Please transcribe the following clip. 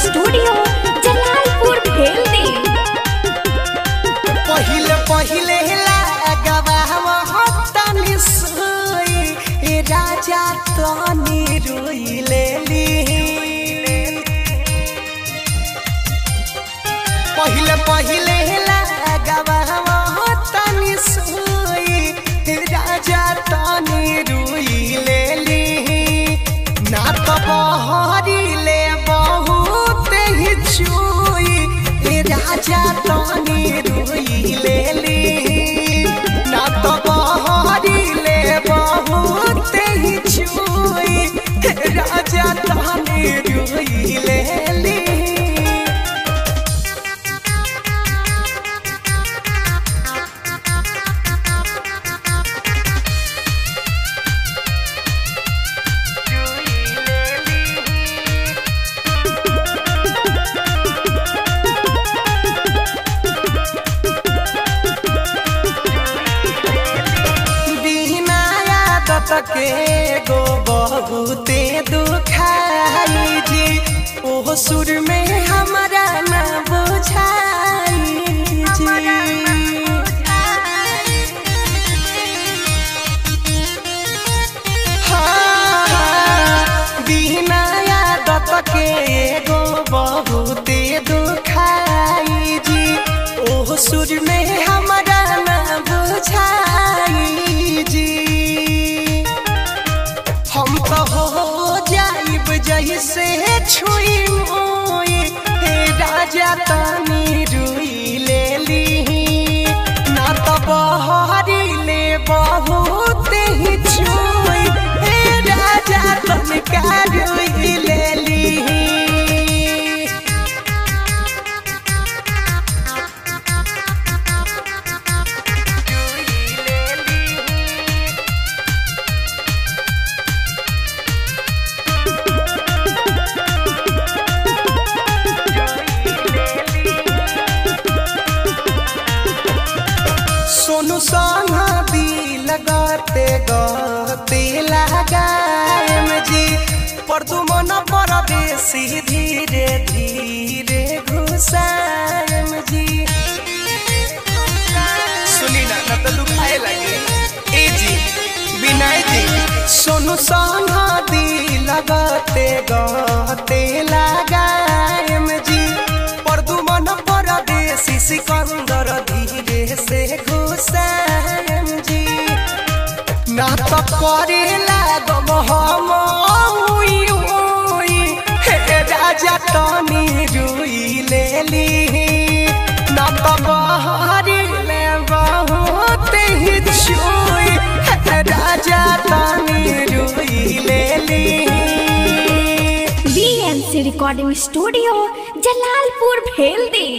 Studio Jalalpur Bheldi. पहिले पहिले लगावा तनी सोई ए राजा तनी रोई लेली। पहिले पहिले लगावा तनी सोई ए राजा तनी रोई लेली। ना तो बहरी ले बहुत ही चुई ए राजा तनी रोई लेली। ना तो बहरी ले बहुत ही चुई ए राजा तनी रोई लेली। के गो बहुते दुखाई जी ओहो सुर में हमारा ना बुझाई जी। हाँ, बिना आदत के गो बहुते दुखाई जी ओहो सुर में हमारा ना बुझाई जी। हम तो हो जाइब जैसे छुई मोई हे राजा तनी रुई लेली। ना तो बहरी ले बहुत ही छुई हे राजा तनिका रुई लेली। सोनू संग दिल गते गते लगाएम जी पर तू मन परदेसी धीरे धीरे घुसाएम जी। सुनी ना ना तो दुखाए लगे ए जी विनय जी। सोनू संग दिल गते गते लगाएम जी पर तू मन परदेसी सिकंदर धीरे से घुसाएम जी। ना तो करे लागम हम उई उई हे राजा तनी रुई लेली। ना तो बहरी ले बहुत ही छुई हे राजा तनी रुई लेली। BMC recording studio Jalalpur Bheldi.